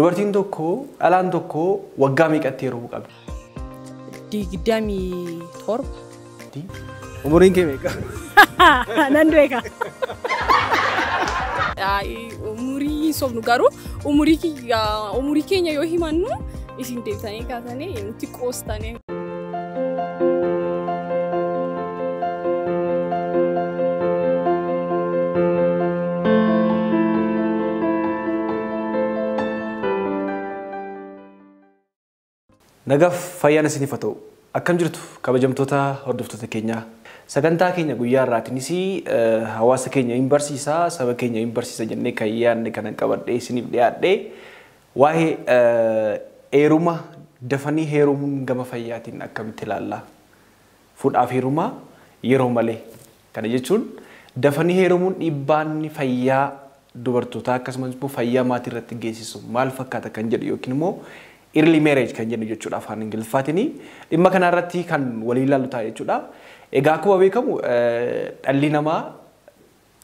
Dubartiin tokko dhalaan tokko waggaa meeqatti heerumuu qabdi? 27. Umuriin kee meeqa? Nan beeka. Umurii hin sobnu garuu umurii keenya yoo himannu isin deebitanii kaasanii nutti qoostanii. Nagaaf fayyaan isiniif haa ta'u. Akkam jirtu kabajamtoota hordoftoota keenyaa. Sagantaa keenya guyyaa har'aatiinis hawaasa keenya hin barsiisa, saba keenya hin barsiisa jennee kan yaadne kanan qabadhee isiniif dhiyaadhee waa'ee heeruma dafanii heerumuun gama fayyaatiin akkamitti ilaalla? Fuudhaaf heerumaa yeroo malee. Kana jechuun dafanii heerumuun dhiibbaan fayyaa dubartootaa akkasumas immoo fayyaa maatii irratti geessisu maal fakkaata kan jedhu yookiin immoo early marriage kan jennu jechuudha afaan Ingiliffaatiin. Dhimma kana irratti kan walii ilaallu ta'a jechuudha. Egaa akkuma beekamu dhalli namaa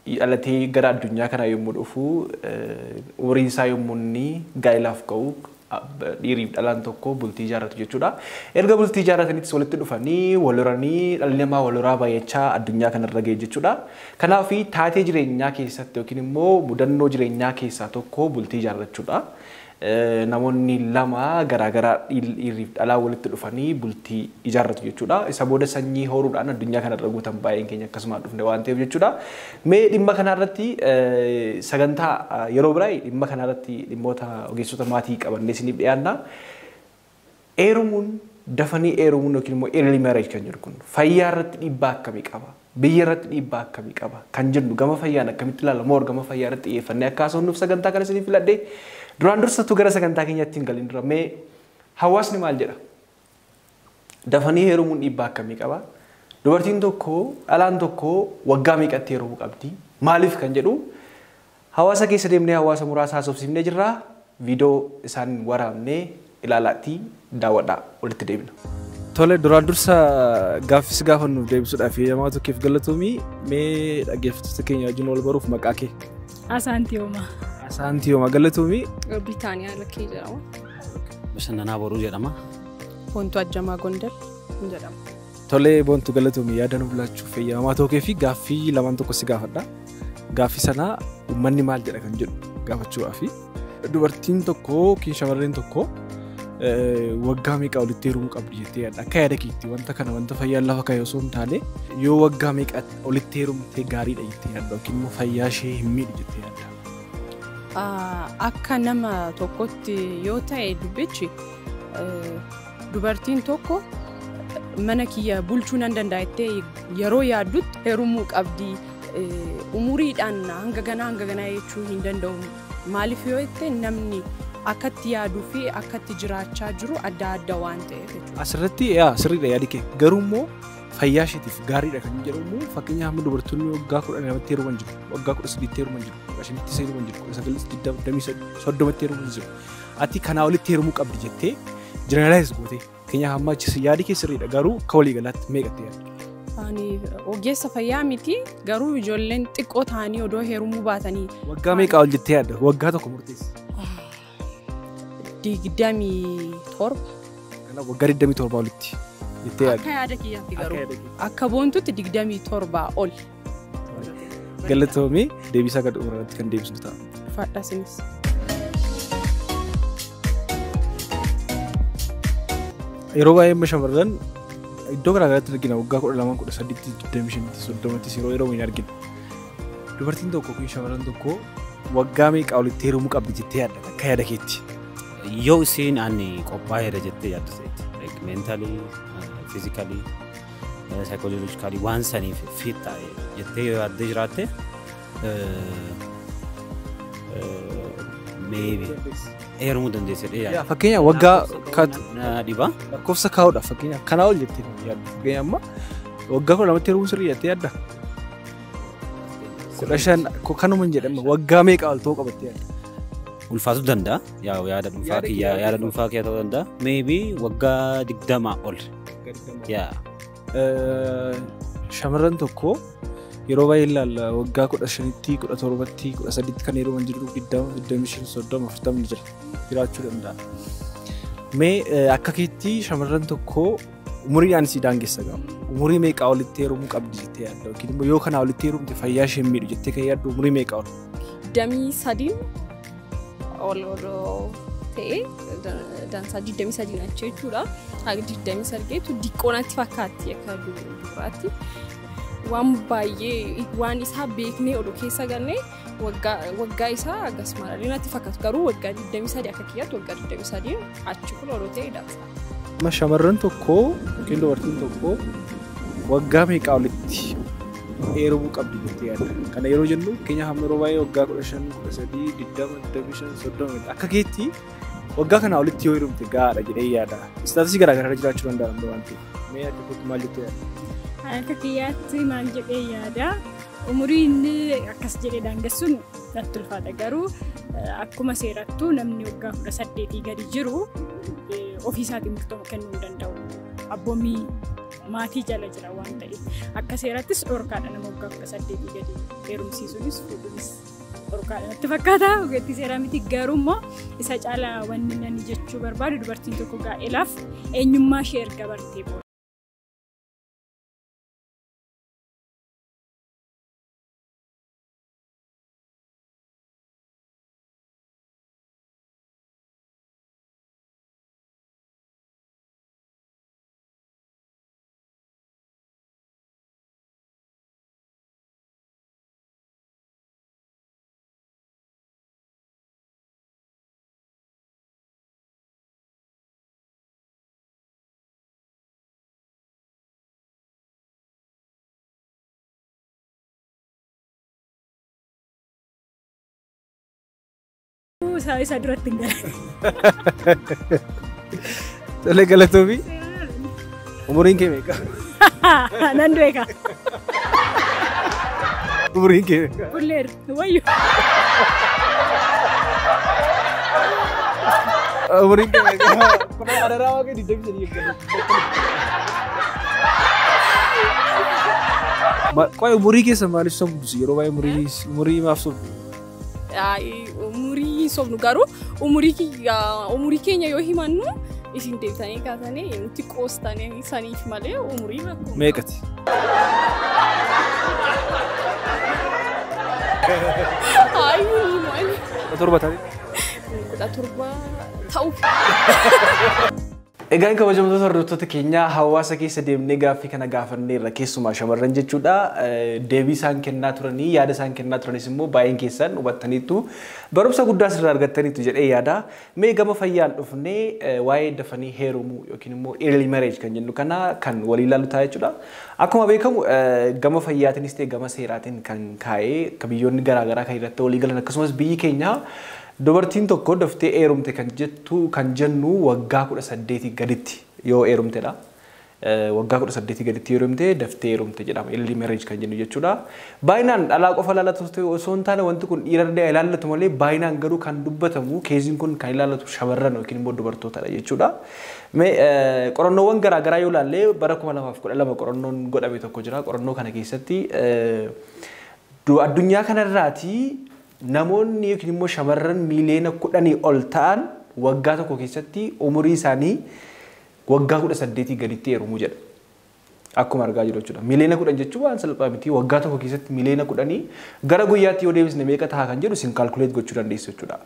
dhalatee gara addunyaa kanaa yommuu dhufu umuriin isaa yommuu inni gaa'ilaaf ga'u dhiiriif dhalaan tokko bultii ijaarratu jechuudha. Erga bultii ijaarrataniitis walitti dhufanii wal horanii dhalli namaa wal horaa baay'achaa addunyaa kanarra ga'e jechuudha. Kanaaf taatee jireenyaa keessatti yookiin immoo mudannoo jireenyaa keessaa tokko bultii ijaarrachuudha. Namoonni lama garaagaraa dhiirriif dhalaa walitti dhufanii bultii ijaarratu jechuudha. Isa booda sanyii horuudhaan addunyaa kanarra guutan baay'een keenya akkasumaan dhufne waan ta'eef jechuudha. Mee dhimma kanarratti sagantaa yeroo biraa dhimma kanarratti dhimmoota ogeessota maatii qabannee isiniif dhiyaanna. Heerumuun dafanii heerumuun yookiin immoo early marriage kan jedhu kun fayyaa irratti dhiibbaa akkamii qaba? Biyya irratti dhiibbaa akkamii qaba? Kan jennu gama fayyaan akkamitti ilaalamu? Gama fayyaa irratti xiyyeeffannee akka haasofnuuf sagantaa kana isiniif filadhee duraan dursatu gara sagantaa keenyaatti hin galin dura mee hawaasni maal jedha? Dafanii heerumuun dhiibbaa akkamii qaba? Dubartiin tokko dhalaan tokko waggaa meeqatti heerumuu qabdi? Maaliif kan jedhu hawaasa keessa deemnee hawaasa muraasa haasofsiifnee jirra. Viidiyoo isaan waraabnee ilaalaatti daawwadhaa walitti deebina. Tole duraan dursa gaaffis gaafannuuf deebisuudhaaf eeyyamaa tokkeef galatoomii mee dhaggeeffattoota keenya wajjin wal baruuf maqaa kee? Asaantii Homaa. Asaantii Homaa galatoomii. Bitaaniyaa Lakkee jedhama. Bashannanaa Boruu jedhama. Boontuu Ajjamaa Gondar jedhama. Tole Boontuu galatoomii yaada nuuf laachuuf eeyyamaa tokkee fi gaaffii lamaan tokko si gaafadha. Gaaffii sana uummanni maal jedha kan jedhu gaafachuudhaafi. Dubartiin tokko yookiin shamarreen tokko waggaa meeqa walitti heerumuu qabdi jettee yaadda? Akka yaada keetti wanta kana wanta fayyaan lafa kaa'e osoo hin taane yoo waggaa meeqa walitti heerumtee gaariidha jettee yaadda yookiin immoo fayyaa ishee hin miidhu jettee yaadda? Akka nama tokkotti yoo ta'e dubbichi dubartiin tokko mana kiyya bulchuu nan danda'a jettee yeroo yaaddutti heerumuu qabdi. Umuriidhaan hanga ganaa jechuu hin danda'u. Maaliif yoo jette namni akkatti yaaduu fi akkatti jiraachaa jiru adda adda waan ta'eef jechuudha. Asirratti sirriidha yaadi kee. Garuu immoo fayyaa isheetiif gaariidha kan jedhu immoo fakkeenyaaf amma dubartoonni waggaa 12tti heeruman jiru, waggaa 13tti heeruman jiru, 15tti heeruman jiru, 19tti, 20, 30tti heeruman jiru. Ati kanaa olitti heerumuu qabdi jettee generalize gootee fakkeenyaaf amma achis yaadi kee sirriidha garuu akka waliigalaatti meeqatti yaadda? Ani ogeessa fayyaa miti garuu ijoolleen xiqqoo ta'anii odoo heerumuu baatanii. Waggaa meeqa ol jettee yaadda? Waggaa tokko murteessi. 27. Kanaaf waggaa 27 olitti jettee yaadda? Akka yaada kiyyaatti garuu akka Boontuutti 27 ol. Galatoomii deebisaa gad dhumarratti kan deebisnu ta'a. Fadhaa isinis. Yeroo baay'ee amma shamarran iddoo garaagaraatti argina waggaa 12, 13, 25, 30 yeroo yeroo hin argina. Dubartiin tokko yookiin shamarran tokko waggaa meeqa olitti heerumuu qabdi jettee yaadda akka yaada keetti? Yoo isiin ani qophaa'eera jettee yaaddu ta'etti like mentally, physically, psychologically waan saniif fit ta'e jettee yoo yaaddee jiraatte maybe heerumuu dandeesse jedhee yaada. Fakkeenyaaf waggaa dhiba. Lakkoofsa kaa'uudhaaf fakkeenyaaf kanaa ol jettee yaaddu. Fakkeenyaaf amma waggaa 12tti heerumuun sirrii jettee yaadda? 15 kanuma hin jedhamu waggaa meeqa ol ta'uu qabattee yaadda? Ulfaatuu danda'a. Yaada dhuunfaa kiyyaa yaada dhuunfaa kiyyaa ta'uu danda'a. Maybe waggaa 20 ol. Shamarran tokko yeroo baay'ee ilaalla waggaa 15tti, 17tti, 18tti kan heeruman jiru 20, 25, 30, 40 ni jira. jiraachuu danda'a. Mee akka keetti shamarran tokko umuriidhaan si daangessa ga'a. Umurii meeqaa olitti heerumuu qabdi jettee yaadda yookiin immoo yoo kanaa olitti heerumte fayyaa ishee hin miidhu jettee kan yaaddu umurii meeqaa ol? 23 ol odoo ta'e dansaa 23 achi jechuudha. Haga 23 diqqoo natti fakkaatti akka dubaraatti. Waan baay'ee waan isaa beeknee odoo keessa galnee waggaa isaa akkasuma natti fakkaatu garuu waggaa 23 akka kiyyaatti waggaa 23 achi kun odoo ta'e dansaa. Amma shamarran tokko yookiin dubartiin tokko waggaa meeqaa olitti heerumuu qabdi jettee yaadda? Kana yeroo jennu fakkeenyaaf amma yeroo baay'ee waggaa 15, 13, 20, 25, 30 akka keetti waggaa kanaa olitti yoo heerumte gahaadha jedhee yaada. Status garaa garaa jiraachuu danda'a waan ta'eef. Mee akka keetti maal jettee yaadda? Akka kiyyaatti maal jedhee yaada? Umuriin akkas jedhee daangessuun natti ulfaata garuu akkuma seerattuu namni waggaa 18 gadi jiru ofii isaatiin murtoo kennuu hin danda'u. Abboommii maatii jala jira waan ta'eef akka seerattis dhorkaadha nama waggaa 18 gadi heerumsiisuunis fuudhuunis dhorkaadha natti fakkaata. Ogeettii seeraa miti garuu immoo isa caalaa wanni nani jechuu barbaadu dubartiin tokko gaa'elaaf eenyummaa ishee erga bartee booda. Isa duratti hin galan. Tole galatoomii. Umuriin kee meeqa? Nan beeka. Umuriin kee meeqa? Bulleera. Wayyo. Umuriin kee meeqa? Kun adaraa waaqee 23 eeggatu. Qoy umurii keessa maaliif sobdu? Yeroo baay'ee umurii maaf sobdu? Umurii sobnu garuu umurii keenya yoo himannu isin deebitanii kaasanii nutti qoostanii saniif malee umurii rakkoo. Meeqati? Ayi maali? 17 ta'e. 17 ta'uuf. Egaan kabajamtoota hordoftoota keenyaa hawaasa keessa deemnee gaaffii kana gaafanneerra keessumaa shamarran jechuudha. Deebii isaan kennaa turanii yaada isaan kennaa turanis immoo baay'een keessan hubattaniitu barumsa guddaa sirraa argattaniitu jedhee yaada. Mee gama fayyaan dhufnee waa'ee dafanii heerumuu yookiin immoo early marriage kan jennu kana kan walii ilaalu ta'a jechuudha. Akkuma beekamu gama fayyaatiinis ta'e gama seeraatiin kan kaa'ee biyyoonni garaagaraa kan irratti walii galan akkasumas biyyi keenya dubartiin tokko daftee heerumte kan jettu kan jennu waggaa 18 gaditti yoo heerumtedha. Waggaa 18 gaditti heerumte daftee heerumte jedhama. Early marriage kan jennu jechuudha. Baay'inaan dhalaa qofa ilaallatu osoo hin taane wanti kun dhiira illee ilaallatu malee baay'inaan garuu kan dubbatamu keeziin kun kan ilaallatu shamarran yookiin immoo dubartootadha jechuudha. Mee qorannoowwan garaagaraa yoo ilaalle bara 2012 qorannoon godhame tokko jira. Qorannoo kana keessatti addunyaa kanarraatii namoonni yookiin immoo shamarran miiliyoona 10 ol ta'an waggaa tokko keessatti umurii isaanii waggaa 18 gaditti heerumuu jedha. Akkuma argaa jirru jechuudha. Miiliyoona 10 jechuun waan salphaa miti. Waggaa tokko keessatti miiliyoona 10 gara guyyaatti yoo deebisne meeqa ta'a kan jedhu isin kaalkuleet gochuu dandeessu jechuudha.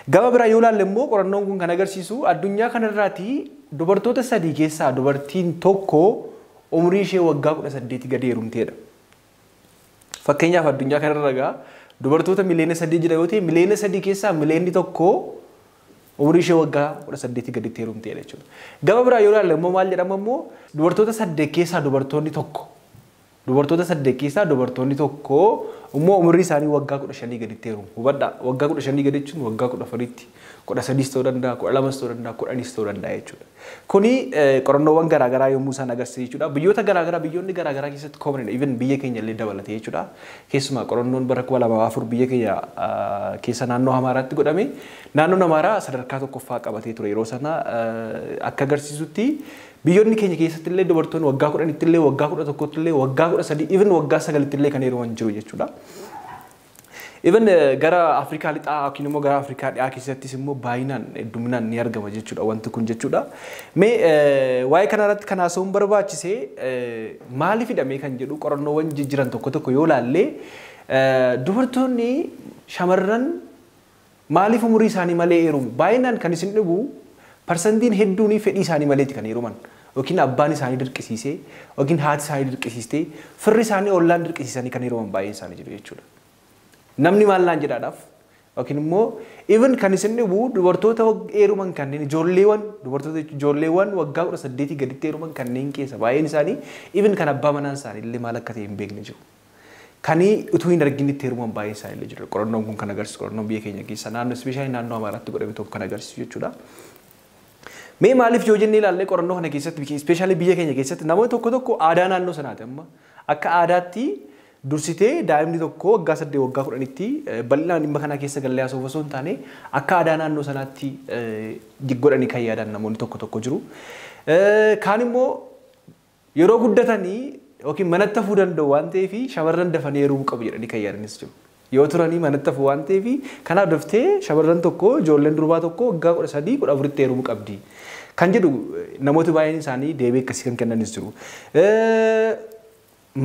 Gama biraa yoo ilaalle immoo qorannoon kun kan agarsiisu addunyaa kanarraatii dubartoota 3 keessaa dubartiin tokko umurii ishee waggaa 18 gadi heerumteedha. Fakkeenyaaf addunyaa kanarra egaa dubartoota miiliyoona 3 jira yoo ta'e miiliyoona 3 keessaa miiliyoonni tokko umurii ishee waggaa 18 gaditti heerumteedha jechuudha. Gama biraa yoo ilaalle immoo maal jedhama immoo dubartoota 8 keessaa dubartoonni tokko dubartoota 8 keessaa dubartoonni tokko immoo umurii isaanii waggaa 15 gaditti heerumu. Hubadhaa waggaa 15 gadi jechuun waggaa 14tti 13 ta'uu danda'a 12 ta'uu danda'a 10 ta'uu danda'a jechuudha. Kuni qorannoowwan garaagaraa yommuu isaan agarsiisan jechuudha. Biyyoota garaagaraa biyyoonni garaagaraa keessatti commonidha. Even biyya keenya illee dabalatee jechuudha. Keessumaa qorannoon bara 2004 biyya keenya keessa naannoo Amaaraatti godhame. Naannoon Amaaraa sadarkaa tokkoffaa qabatee ture yeroo sana akka agarsiisutti biyyoonni keenya keessatti illee dubartoonni waggaa 10tti illee waggaa 11tti illee waggaa 13 even waggaa 9tti illee kan heeruman jiru jechuudha. Even gara Afrikaa lixaa yookiin immoo gara Afrikaa dhiyaa keessattis immoo baay'inaan hedduminaan ni argama jechuudha wanti kun jechuudha. Mee waa'ee kana irratti kan haasa'uun barbaachise maaliif hidhamee kan jedhu qorannoowwan jijjiiran tokko tokko yoo laallee, dubartoonni shamarran maaliif umurii isaanii malee heerumu? Baay'inaan kan isin dhibu parsantiin hedduun fedhii isaanii maleeti kan heeruman. Yookiin abbaan isaanii dirqisiisee yookiin haati isaanii dirqisiistee, firri isaanii, ollaan dirqisiisanii kan heeruman baay'een isaanii jiru jechuudha. Namni maal naan jedhaadhaaf yookiin immoo even kan isin dhibu dubartoota heeruman kanneen ijoolleewwan dubartoota ijoolleewwan waggaa 18 gaditti heeruman kanneen keessa baay'een isaanii even kan abbaa manaan isaanii illee maal akka ta'e hin beekne jiru. Kan utuu hin argin itti heeruman baay'een isaanii illee jiru. Qorannoon kun kan agarsiisu, qorannoon biyya keenya keessa naannoo, especially naannoo Amaaraatti godhame tokko kan agarsiisu jechuudha. Mee maaliif yoo jennee ilaalle, qorannoo kana keessatti especially biyya keenya keessatti namoonni tokko tokko aadaa naannoo sanaati. Amma akka aadaatti dursitee daa'imni tokko waggaa 8, waggaa 10tti, bal'inaan dhimma kana keessa gallee haasa'uuf osoo hin taane, akka aadaa naannoo sanaatti godhanii kan yaadan namoonni tokko tokko jiru. Kaan immoo yeroo guddatanii yookiin manatti hafuu danda'u waan ta'eef shamarran dafanii heerumuu qabu jedhanii kan yaadanis jiru. Yoo turanii manatti hafu waan ta'eef, kanaaf daftee shamarran tokko, ijoolleen durbaa tokko waggaa 13, 14tti heerumuu qabdi kan jedhu namooti baay'een isaanii deebii akkasii kan kennanis jiru.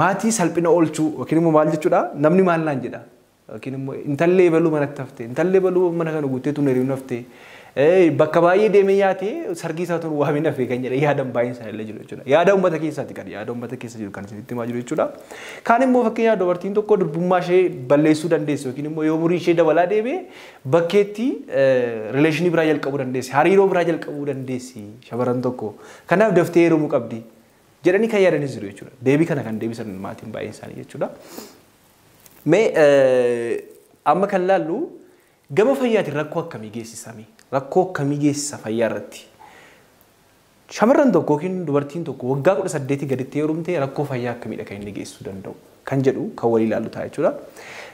Maatii salphina oolchuu yookiin immoo maal jechuudha, namni maal naan jedha yookiin immoo intallee baluu manatti hafte, intallee baluu mana kana guuttee tun hiriiruu hafte, bakka baay'ee deemee nyaatee sargii isaa tun waamee hafe kan jedhe yaadan baay'een isaanii illee jiru jechuudha. Yaada uummata keessaati, kan yaada uummata keessa jiru kan isinitti himaa jiru jechuudha. Kaan immoo fakkeenyaaf dubartiin tokko durbummaa ishee balleessuu dandeessi yookiin immoo yoo umurii ishee dabalaa deemee bakkeetti relation biraa jalqabuu dandeessi, hariiroo biraa jalqabuu dandeessi shamarran tokko. Kanaaf daftee heerumuu qabdi jedhanii kan yaadanis jiru jechuudha. Deebii kana kan deebisan maatiin baay'een isaanii jechuudha. Mee amma kan laallu gama fayyaatiin rakkoo akkamii geessisame? Rakkoo akkamii geessisa fayyaa irratti? Shamarran tokko yookiin dubartiin tokko waggaa 18 gaditti heerumte rakkoo fayyaa akkamiidha kan inni geessisuu danda'u kan jedhu kan walii ilaallu ta'a jechuudha.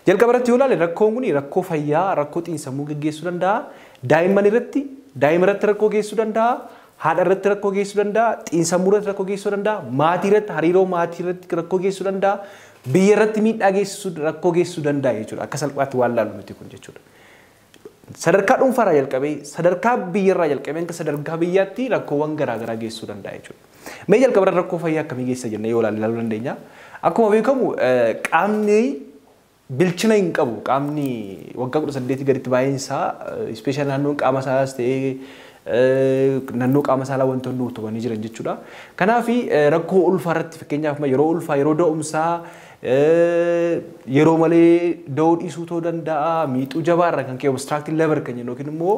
Jalqaba irratti yoo ilaalle, rakkoon kun rakkoo fayyaa, rakkoo xiinsammuu geggeessuu danda'a. Daa'imman irratti, daa'ima irratti rakkoo geessisuu danda'a. Haadha irratti rakkoo geessisuu danda'a. Xiinsammuu irratti rakkoo geessisuu danda'a. Maatii irratti, hariiroo maatii irratti rakkoo geessisuu danda'a. Biyya irratti miidhaa geessisuu, rakkoo geessisuu danda'a jechuudha. Akka salphaatti waan laallu miti kun jechuudha. Sadarkaa dhuunfaarraa jalqabee, sadarkaa biyyarraa jalqabee hanga sadarkaa biyyaatti rakkoowwan garaagaraa geessisuu danda'a jechuudha. Mee jalqaba rakkoo fayyaa akkamii geessisa jennee yoo ilaalle ilaaluu dandeenya. Akkuma beekamu qaamni bilchina hin qabu. Qaamni waggaa 18 gaditti baay'een isaa especially naannoon qaama saalaas ta'ee naannoo qaama saalaa wantoonni utubanii jiran jechuudha. Kanaaf rakkoo ulfaa irratti, fakkeenyaaf yeroo ulfaa, yeroo da'umsaa, yeroo malee da'uu dhiisuu ta'uu danda'a. Miixuu jabaarra kan ka'e obstructed labor kan jennu yookiin immoo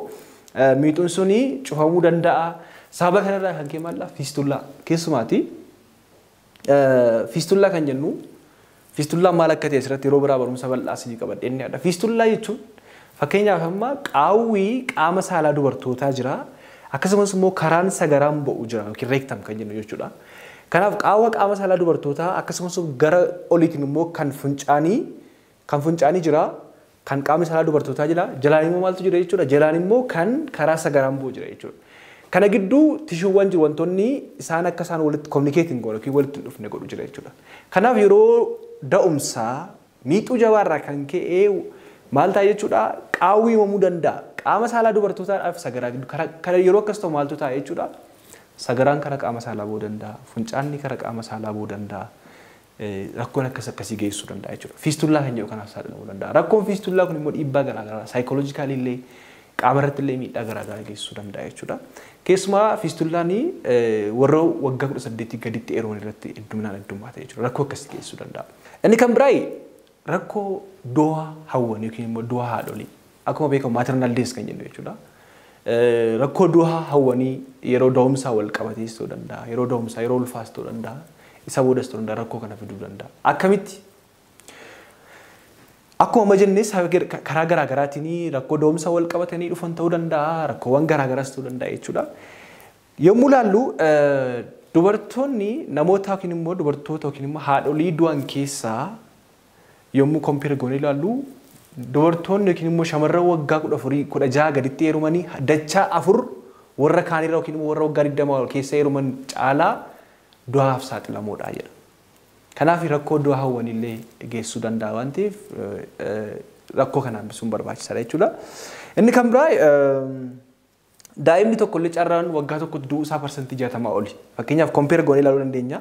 miixuun suni cufamuu danda'a. Sababa kanarraa kan ka'e maal, fistula keessumaati. Fistula kan jennu, fiistullaan maal akka ta'e asirratti yeroo biraa barumsa bal'aa isinii qabadhee inni yaada. Fiistullaa jechuun fakkeenyaaf amma qaawwii qaama saalaa dubartootaa jira. Akkasumas immoo karaan sagaraan ba'u jira yookiin rectum kan jennu jechuudha. Kanaaf qaawwa qaama saalaa dubartootaa akkasumas gara oliitiin immoo kan funcaanii jira. Kan qaamni saalaa dubartootaa jira. Jalaan immoo maaltu jira jechuudha? Jalaan immoo kan karaa sagaraan ba'u jira jechuudha. Kana gidduu tishuuwwan jiru, wantoonni isaan akka isaan walitti communicate hin goone yookiin walitti hin dhufne godhu jira jechuudha. Kanaaf yeroo da'umsaa miixuu jabaarraa kan ka'e maal ta'a jechuudha? Qaawwi uumamuu danda'a. Qaama saalaa dubartootaadhaaf sagaraa gidduu kana yeroo akkas ta'u maaltu ta'a jechuudha? Sagaraan karaa qaama saalaa ba'uu danda'a. Fincaanni karaa qaama saalaa ba'uu danda'a. Rakkoon akkas akkasii geessisuu danda'a jechuudha. Fiistullaa kan jedhu kanaaf saaxilamuu danda'a. Rakkoon fiistullaa kun immoo dhiibbaa garaagaraa psychologically illee qaama irratti illee miidhaa garaagaraa geessisuu danda'a jechuudha. Keessumaa fiistullaan warra waggaa 18 gaditti heeruman irratti hedduminaan heddummaata jechuudha. Rakkoo akkasii geessisuu danda'a. Inni kan biraa rakkoo du'a hawwan yookiin immoo du'a haadholii. Akkuma beekamu maternal death kan jennu jechuudha. Rakkoo du'a hawwanii yeroo da'umsaa wal qabatees ta'uu danda'a. Yeroo da'umsaa, yeroo ulfaas ta'uu danda'a. Isa boodas ta'uu danda'a, rakkoo kana fiduu danda'a. Akkamitti? Akkuma amma jennee karaa garaa garaatiin rakkoo da'umsaa wal qabatanii dhufan ta'uu danda'a, rakkoowwan garaa garaas ta'uu danda'a jechuudha. Yommuu ilaallu, dubartoonni namoota yookiin immoo dubartoota yookiin immoo haadholii du'an keessaa yommuu compare goonee ilaallu, dubartoonni yookiin immoo shamarran waggaa 14, 16 gaditti heerumanii dachaa afur warra kaanirra yookiin immoo warra waggaa 20 keessa heeruman caalaa du'aaf saaxilamoodha jedha. Kanaaf rakkoo du'a hawwanillee geessisuu danda'a waan ta'eef Rakkoo kana hambisuun barbaachisaadha jechuudha. Inni kan biraa, daa'imni tokko illee carraan waggaa tokkotti du'uu isaa 60% oli. Fakkeenyaaf, compare goonee ilaaluu dandeenya.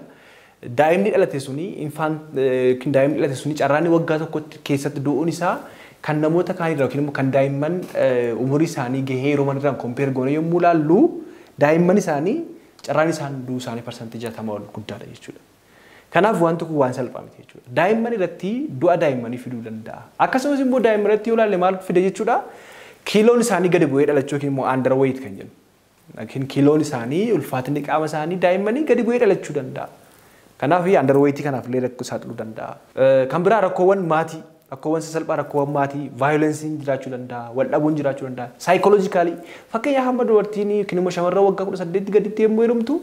Daa'imni dhalate suni, infant, daa'imni dhalate suni carraan waggaa tokkotti keessatti du'uun isaa kan namoota kaanirraa yookiin immoo kan daa'imman umurii isaanii gahee yeroo irraan compare goonee yommuu ilaallu, daa'imman isaanii carraan isaan du'uu isaanii 60% ol guddaadha jechuudha. Kanaaf wanti kun waan salphaa miti jechuudha. Daa'imman irratti du'a daa'immanii fiduu danda'a. Akkasumas immoo daa'imman irratti yoo ilaalle maal fida jechuudha? Kiiloon isaanii gadi bu'ee dhalachuu yookiin immoo underweight kan jennu. Yookiin kiiloon isaanii, ulfaatinni qaama isaanii daa'immanii gadi bu'ee dhalachuu danda'a. Kanaaf underweight kanaaf illee rakkoo saaxiluu danda'a. Kan biraa rakkoowwan maatii, rakkoowwan sasalphaa, rakkoowwan maatii, violenceiin jiraachuu danda'a, wal dhabuun jiraachuu danda'a. Psychologically, fakkeenyaaf, hamma dubartiin yookiin immoo shamarran waggaa 18 gaditti yommuu heerumtu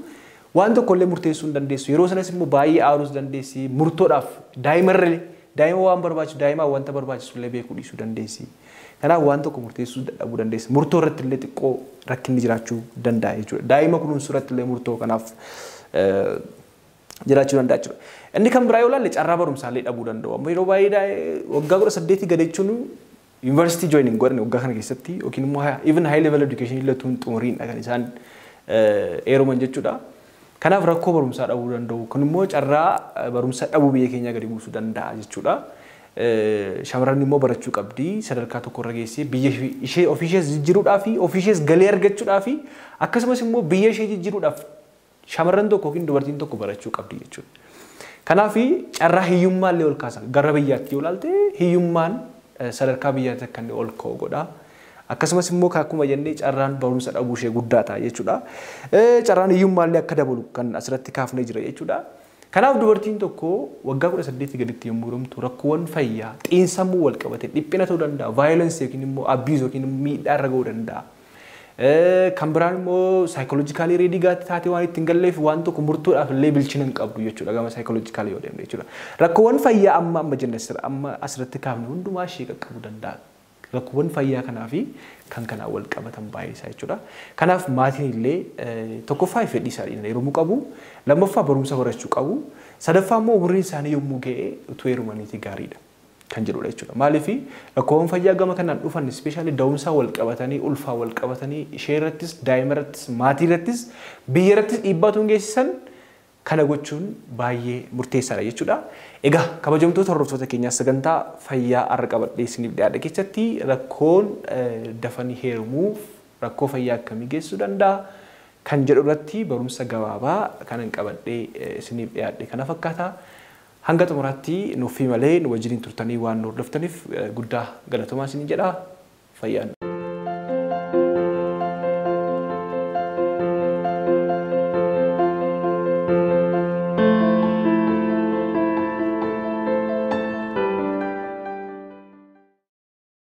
waan tokko illee murteessuu hin dandeessu. Yeroo sanas immoo baay'ee aaruus dandeessi. Murtoodhaaf daa'imarra daa'ima waan barbaachisu, daa'imaa wanta barbaachisu illee beekuu dhiisuu dandeessi. Kanaaf waan tokko murteessuu dadhabuu dandeessi. Murtoo irratti illee xiqqoo rakkinni jiraachuu danda'a jechuudha. Daa'ima kunuunsuu irratti illee murtoo kanaaf jiraachuu danda'a jechuudha. Inni kan biraa yoo ilaalle, carraa barumsaallee dhabuu danda'u. Amma yeroo baay'ee waggaa 18 gadi jechuun yuunivarsiitii join godhan waggaa kana keessatti yookiin immoo even high level education illee tun xumuriin kan isaan heeruman jechuudha. Kanaaf rakkoo barumsaa dhabuu danda'u. Kun immoo carraa barumsa dhabuu biyya keenyaa gadi buusuu danda'a jechuudha. Shamarran immoo barachuu qabdi, sadarkaa tokko irra geessee biyya ishee ofii ishees jijjiiruudhaa fi ofii ishees galii argachuudhaa fi akkasumas immoo biyya ishee jijjiiruudhaaf shamarran tokko yookiin dubartiin tokko barachuu qabdi jechuudha. Kanaaf carraa hiyyummaa illee ol kaasa. Gara biyyaatti yoo ilaalte, hiyyummaan sadarkaa biyyaatti akka inni ol ka'u godha. Akkasumas immoo akkuma jennee carraan barumsa dhabuu ishee guddaa ta'a jechuudha. Carraan hiyyummaa illee akka dabalu kan asirratti kaafnee jira jechuudha. Kanaaf dubartiin tokko waggaa 18 gaditti yommuu heerumtu rakkoowwan fayyaa xiinsammuu wal qabate, dhiphina ta'uu danda'a, violence yookiin immoo abuse yookiin miidhaa irra ga'uu danda'a. Kan biraan immoo psychologically ready taatee waan ittiin galleef waan tokko murtuudhaaf illee bilchina hin qabdu jechuudha, gama psychologically yoo deemne jechuudha. Rakkoowwan fayyaa amma jenne amma asirratti kaafne hundumaa ishee qaqqabuu danda'a. Rakkoowwan fayyaa kanaa fi kan kanaan wal qabatan baay'ee isaa jechuudha. Kanaaf maatiin illee tokkoffaa fedhii isaanii heerumuu qabu, lammaffaa barumsa barachuu qabu, sadaffaa immoo umuriin isaanii yommuu ga'e utuu heerumaniiti gaariidha kan jedhudha jechuudha. Maaliif, rakkoowwan fayyaa gama kanaan dhufan, especially da'umsaa wal qabatanii, ulfaa wal qabatanii, ishee irrattis, daa'ima irrattis, maatii irrattis, biyya irrattis dhiibbaa tun geessisan, kana gochuun baay'ee murteessaadha jechuudha. Egaa kabajamtoota hordoftoota keenyaa, sagantaa fayyaa har'a qabadhee isiniif dhiyaadhe keessatti rakkoon dafanii heerumuuf rakkoo fayyaa akkamii geessisuu danda'a kan jedhu irratti barumsa gabaabaa kanan qabadhee isiniif dhiyaadhe kana fakkaata. Hanga xumuraatti nuffii malee nu wajjiniin turtanii waan nu hordoftaniif guddaa galatoomaa isiniin jedha. Fayyaan